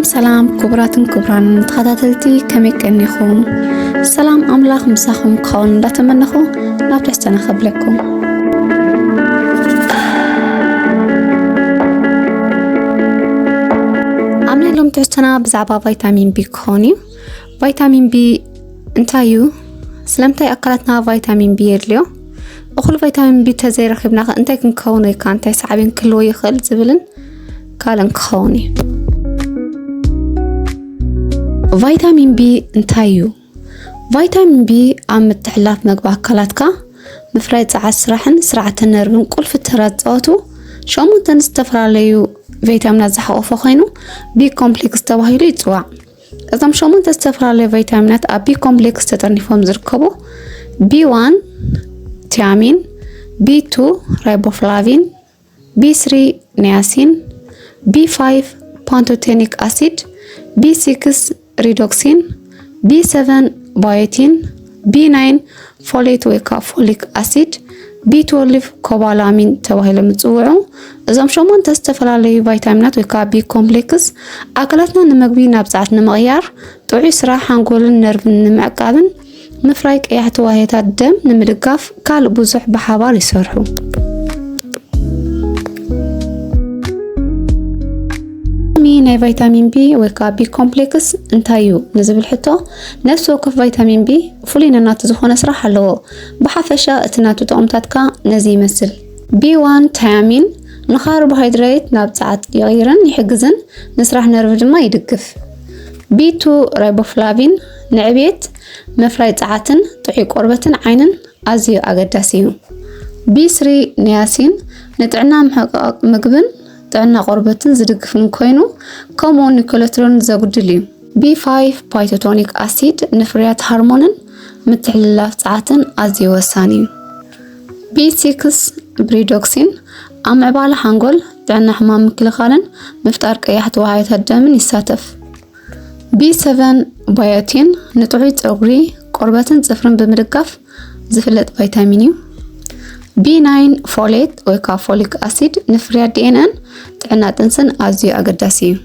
ሰላም ክቡራትን ክቡራን ተኸታተልቲ፣ ከመይ ቀኒኹም? ሰላም ኣምላኽ ምሳኹም ክኸውን እንዳተመነኹ ናብ ትሕዝቶና ከብለኩም። ኣብ ናይ ሎም ትሕዝቶና ብዛዕባ ቫይታሚን ቢ ክኸውን እዩ። ቫይታሚን ቢ እንታይ እዩ? ስለምንታይ ኣካላትና ቫይታሚን ቢ የድልዮ? እኹል ቫይታሚን ቢ ተዘይረኺብና ከ እንታይ ክንከውን ወይ ከኣ እንታይ ሳዕቤን ክህልዎ ይኽእል ዝብልን ካልእን ክኸውን እዩ። ቫይታሚን ቢ እንታይ እዩ? ቫይታሚን ቢ ኣብ ምትሕልላፍ መግቢ ኣካላትካ፣ ምፍራይ ጸዓት ስራሕን ስርዓተ ነርቭን ቁልፊ ተራ ዝጻወቱ ሸሞንተን ዝተፈላለዩ ቫይታሚናት ዝሓቖፈ ኮይኑ፣ ቢ ኮምፕሌክስ ተባሂሉ ይጽዋዕ። እዞም ሸሞንተ ዝተፈላለዩ ቫይታሚናት ኣብ ቢ ኮምፕሌክስ ተጠርኒፎም ዝርከቡ ቢ ዋን ቲያሚን፣ ቢ ቱ ራይቦፍላቪን፣ ቢ ስሪ ኒያሲን፣ ቢ ፋይቭ ፓንቶቴኒክ ኣሲድ፣ ቢ ሲክስ ሪዶክሲን፣ ቢ ሰቨን ባዮቲን፣ ቢ ናይን ፎሌት ወይ ከዓ ፎሊክ ኣሲድ፣ ቢ ትወልቭ ኮባላሚን ተባሂሎም ይፅውዑ። እዞም ሸሞንተ ዝተፈላለዩ ቫይታሚናት ወይ ከዓ ቢ ኮምፕሌክስ ኣካላትና ንመግቢ ናብ ፃዕት ንምቕያር፣ ጥዑይ ስራሕ ሓንጎልን ነርቭን ንምዕቃብን ምፍራይ ቀያሕቲ ዋህዮታት ደም ንምድጋፍ ካልእ ብዙሕ ብሓባር ይሰርሑ። ጥቕሚ ናይ ቫይታሚን ቢ ወይ ከዓ ቢ ኮምፕሌክስ እንታይ እዩ ንዝብል ሕቶ፣ ነፍሲ ወከፍ ቫይታሚን ቢ ፍሉይ ነናቱ ዝኾነ ስራሕ ኣለዎ። ብሓፈሻ እቲ ናቱ ጥቕምታትካ ነዚ ይመስል። ቢ ዋን ታያሚን ንካርቦሃይድሬት ናብ ጸዓት ይቕይርን ይሕግዝን፣ ንስራሕ ነርቭ ድማ ይድግፍ። ቢ ቱ ራይቦፍላቪን ንዕብየት፣ ምፍራይ ጸዓትን ጥዑይ ቆርበትን ዓይንን ኣዝዩ ኣገዳሲ እዩ። ቢ ስሪ ኒያሲን ንጥዕና ምሕቃቕ ምግብን ጥዕና ቆርበትን ዝድግፍን ኮይኑ፣ ከምኡ እውን ንኮሌስትሮል ዘጉድል እዩ። ቢ ፋይቭ ፓይቶቶኒክ ኣሲድ ንፍርያት ሃርሞንን ምትሕልላፍ ጸዓትን ኣዝዩ ወሳኒ እዩ። ቢ ሲክስ ብሪዶክሲን ኣብ ምዕባለ ሓንጎል፣ ጥዕና ሕማም ምክልኻልን ምፍጣር ቀያሕቲ ዋህዮታት ደምን ይሳተፍ። ቢ ሰቨን ባዮቲን ንጥዑይ ጸጉሪ፣ ቆርበትን ጽፍርን ብምድጋፍ ዝፍለጥ ቫይታሚን እዩ። ቢ ናይን ፎሌት ወይ ከዓ ፎሊክ ኣሲድ ንፍርያት ዲ ኤን ኤን ጥዕና ጥንስን ኣዝዩ ኣገዳሲ እዩ።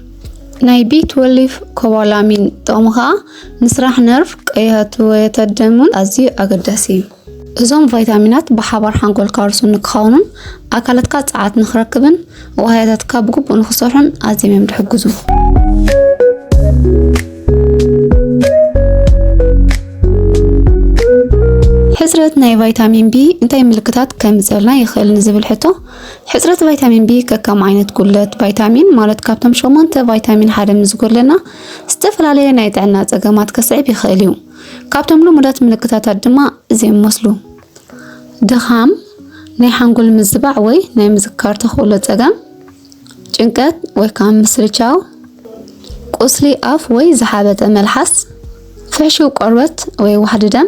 ናይ ቢ ትወልቭ ኮባላሚን ጥቕሚ ከዓ ንስራሕ ነርቭ፣ ቀያሕቲ ዋህዮታት ደምን ኣዝዩ ኣገዳሲ እዩ። እዞም ቫይታሚናት ብሓባር ሓንጎልካ ርሱን ንክኸውኑን ኣካላትካ ጸዓት ንክረክብን ዋህዮታትካ ብግቡእ ንክሰርሑን ኣዝዮም እዮም ዝሕግዙ። ሕጽረት ናይ ቫይታሚን ቢ እንታይ ምልክታት ከምጽእልና ይኽእል ንዝብል ሕቶ፣ ሕጽረት ቫይታሚን ቢ ከከም ዓይነት ጉድለት ቫይታሚን፣ ማለት ካብቶም ሸሞንተ ቫይታሚን ሓደ ምስ ዝጎድለና፣ ዝተፈላለየ ናይ ጥዕና ጸገማት ከስዕብ ይኽእል እዩ። ካብቶም ልሙዳት ምልክታታት ድማ እዚኦም ይመስሉ። ድኻም፣ ናይ ሓንጎል ምዝባዕ ወይ ናይ ምዝካር ተኽእሎ ጸገም፣ ጭንቀት ወይ ከዓ ምስልቻው፣ ቁስሊ ኣፍ ወይ ዝሓበጠ መልሓስ፣ ፍሕሽው ቆርበት ወይ ዋሕዲ ደም፣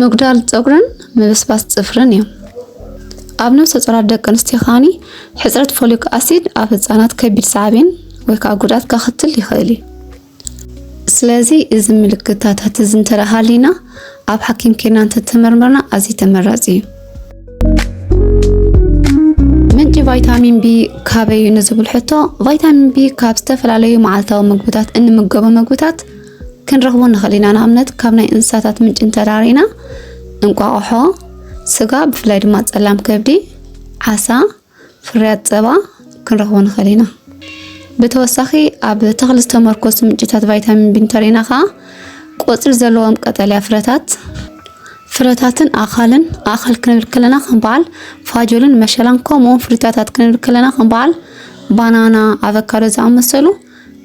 ምጉዳል ጸጉርን ምብስባስ ጽፍርን እዮም። ኣብ ነፍሰ ጾራት ደቂ ኣንስትዮ ከኣኒ ሕጽረት ፎሊክ ኣሲድ ኣብ ህጻናት ከቢድ ሳዕቤን ወይ ከዓ ጉድኣት ከኽትል ይኽእል እዩ። ስለዚ እዚ ምልክታታት እዚ እንተ ደኣ ሃሊና ኣብ ሓኪም ኬድና እንተተመርመርና ኣዝዩ ተመራጺ እዩ። ምንጪ ቫይታሚን ቢ ካበይ እዩ ንዝብል ሕቶ፣ ቫይታሚን ቢ ካብ ዝተፈላለዩ መዓልታዊ ምግብታት እንምገቦ ምግብታት ክንረኽቦ ንኽእል ኢና። ንኣብነት ካብ ናይ እንስሳታት ምንጪ እንተዳሪና እንቋቑሖ፣ ስጋ ብፍላይ ድማ ጸላም ከብዲ፣ ዓሳ፣ ፍርያት ጸባ ክንረኽቦ ንኽእል ኢና። ብተወሳኺ ኣብ ተኽሊ ዝተመርኮሱ ምንጭታት ቫይታሚን ቢ እንተሪእና ኸዓ ቆጽሊ ዘለዎም ቀጠልያ ፍረታት፣ ፍረታትን ኣኻልን፣ ኣኻል ክንብል ከለና ከም በዓል ፋጆልን መሸላን፣ ከምኡ እውን ፍሪታታት ክንብል ከለና ከም በዓል ባናና፣ ኣቨካዶ ዝኣመሰሉ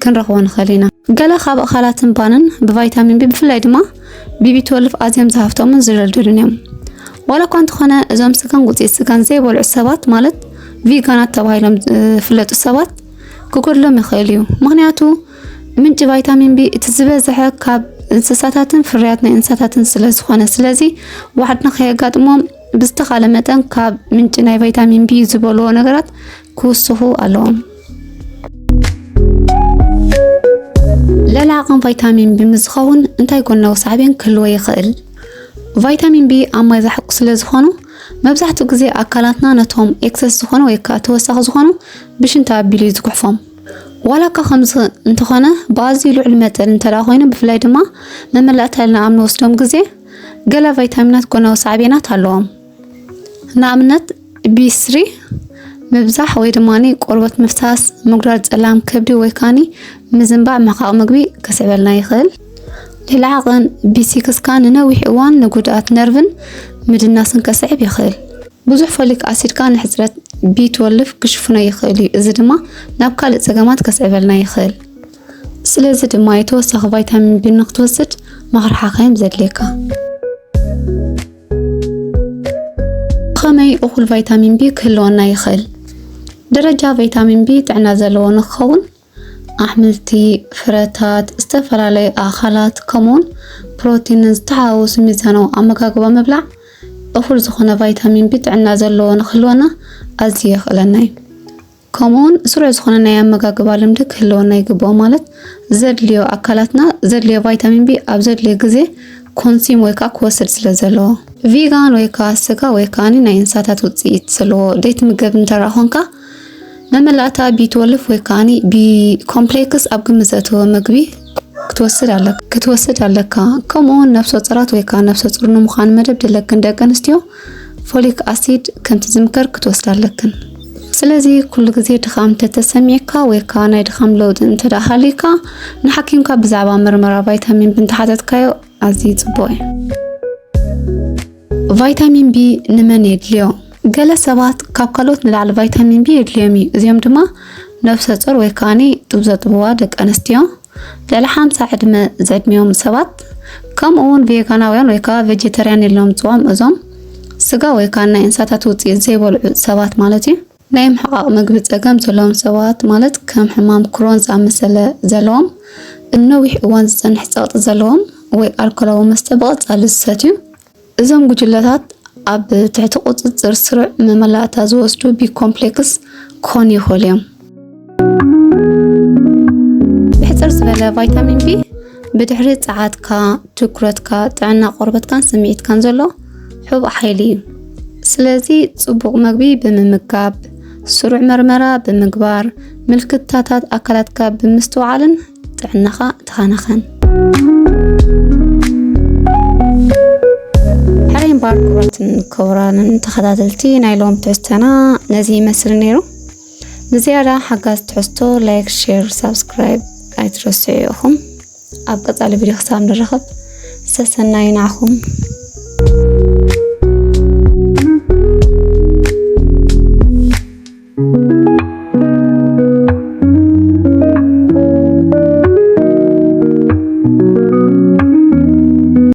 ክንረኽቦ ንኽእል ኢና። ገለ ካብ ኣኻላትን ባንን ብቫይታሚን ቢ ብፍላይ ድማ ቢ ትወልቭ ኣዝዮም ዝሃፍተሙን ዝደልደሉን እዮም። ዋላ እኳ እንተኾነ እዞም ስጋን ውፅኢት ስጋን ዘይበልዑ ሰባት ማለት ቪጋናት ተባሂሎም ዝፍለጡ ሰባት ክጎድሎም ይኽእል እዩ። ምኽንያቱ ምንጪ ቫይታሚን ቢ እቲ ዝበዝሐ ካብ እንስሳታትን ፍርያት ናይ እንስሳታትን ስለ ዝኾነ፣ ስለዚ ዋሕዲ ንኸየጋጥሞም ብዝተኻለ መጠን ካብ ምንጪ ናይ ቫይታሚን ቢ ዝበልዎ ነገራት ክውስኹ ኣለዎም። ልዕሊ ዓቐን ቫይታሚን ቢ ምስ ዝኸውን እንታይ ጎናዊ ሳዕቤን ክህልዎ ይኽእል? ቫይታሚን ቢ ኣብ ማይ ዝሓቁ ስለ ዝኾኑ መብዛሕትኡ ግዜ ኣካላትና ነቶም ኤክሰስ ዝኾኑ ወይ ከዓ ተወሳኺ ዝኾኑ ብሽንቲ ኣቢሉ እዩ ዝጉሕፎም። ዋላ እኳ ከምዚ እንተኾነ፣ ብኣዝዩ ልዑል መጠን እንተ ደኣ ኮይኑ፣ ብፍላይ ድማ መመላእታ ኢልና ኣብ ንወስዶም ግዜ፣ ገለ ቫይታሚናት ጎናዊ ሳዕቤናት ኣለዎም። ንኣብነት፣ ቢ ስሪ ምብዛሕ ወይ ድማ ቆርበት ምፍሳስ፣ ምጉዳል ጸላም ከብዲ ወይ ካኒ ምዝንባዕ ምሕቃቕ ምግቢ ከስዕበልና ይኽእል። ልዕሊ ዓቐን ቢ ሲክስ ከኣ ንነዊሕ እዋን ንጉድኣት ነርቭን ምድናስን ከስዕብ ይኽእል። ብዙሕ ፎሊክ ኣሲድ ከኣ ንሕጽረት ቢ ትወልፍ ክሽፍኖ ይኽእል እዩ። እዚ ድማ ናብ ካልእ ጸገማት ከስዕበልና ይኽእል። ስለዚ ድማ እዩ ተወሳኺ ቫይታሚን ቢ ንክትወስድ ምኽሪ ሓካይም ዘድልየካ። ብኸመይ እኹል ቫይታሚን ቢ ክህልወና ይኽእል? ደረጃ ቫይታሚን ቢ ጥዕና ዘለዎ ንክኸውን ኣሕምልቲ፣ ፍረታት፣ ዝተፈላለዩ ኣኻላት፣ ከምኡውን ፕሮቲንን ዝተሓዋወሱ ሚዛናዊ ኣመጋግባ ምብላዕ እኹል ዝኾነ ቫይታሚን ቢ ጥዕና ዘለዎ ንክህልወና ኣዝዩ የኽእለና እዩ። ከምኡውን ስሩዕ ዝኾነ ናይ ኣመጋግባ ልምዲ ክህልወና ይግብኦ፣ ማለት ዘድልዮ ኣካላትና ዘድልዮ ቫይታሚን ቢ ኣብ ዘድልዮ ግዜ ኮንሲም ወይ ከዓ ክወስድ ስለ ዘለዎ። ቪጋን ወይ ከዓ ስጋ ወይ ከዓ ናይ እንስሳታት ውፅኢት ዘለዎ ዘይትምገብ እንተደኣ ኮንካ፣ መመላእታ ቢ ትወልፍ ወይ ከዓ ቢ ኮምፕሌክስ ኣብ ግምት ዘእተወ ምግቢ ክትወስድ ኣለ-፣ ክትወስድ ኣለካ። ከምኡውን ነፍሰ ጡራት ወይ ከዓ ነፍሰ ጡር ንምዃን መደብ ደለክን ደቂ ኣንስትዮ ፎሊክ ኣሲድ ከምቲ ዝምከር ክትወስድ ኣለክን። ስለዚ ኩሉ ግዜ ድኻም እንተተሰሚዕካ ወይ ከዓ ናይ ድኻም ለውጢ እንተ ደኣ ሃልዩካ፣ ንሓኪምካ ብዛዕባ ምርመራ ቫይታሚን ቢ እንተሓተትካዮ ኣዝዩ ጽቡቕ እዩ። ቫይታሚን ቢ ንመን የድልዮ? ገለ ሰባት ካብ ካልኦት ንላዕሊ ቫይታሚን ቢ የድልዮም እዩ። እዚኦም ድማ ነፍሰ ጡር ወይ ከኣኒ ጡብ ዘጥብዋ ደቂ ኣንስትዮ፣ ልዕሊ ሓምሳ ዕድመ ዝዕድሚኦም ሰባት፣ ከምኡ እውን ቬጋናውያን ወይ ከዓ ቬጀተርያን ኢሎም ዝፅውዖም፣ እዞም ስጋ ወይ ከዓ ናይ እንስሳታት ውፅኢት ዘይበልዑ ሰባት ማለት እዩ። ናይ ምሕቃቕ ምግቢ ጸገም ዘለዎም ሰባት ማለት ከም ሕማም ክሮን ዝኣመሰለ ዘለዎም፣ ንነዊሕ እዋን ዝጸንሕ ጸቕጢ ዘለዎም ወይ ኣልኮላዊ መስተ ብቐጻሊ ዝሰትዩ፣ እዞም ጉጅለታት ኣብ ትሕቲ ቁጽጽር ስሩዕ መመላእታ ዝወስዱ ቢ ኮምፕሌክስ ክኾኑ ይኽእሉ እዮም። ብሕጽር ዝበለ ቫይታሚን ቢ ብድሕሪ ጸዓትካ፣ ትኩረትካ፣ ጥዕና ቆርበትካን ስምዒትካን ዘሎ ሕቡእ ሓይሊ እዩ። ስለዚ ጽቡቕ መግቢ ብምምጋብ፣ ስሩዕ መርመራ ብምግባር፣ ምልክታታት ኣካላትካ ብምስትውዓልን ጥዕናኻ ተኸናኸን። ሕራይ እምበኣር ክቡራትን ክቡራንን ተኸታተልቲ ናይ ሎም ትሕዝቶና ነዚ ይመስል ነይሩ። ንዝያዳ ሓጋዝ ትሕዝቶ ላይክ፣ ሼር፣ ሳብስክራይብ ኣይትረስዑ ኢኹም። ኣብ ቀጻሊ ቪድዮ ክሳብ ንራኸብ ሰሰናዩ ንዓኹም።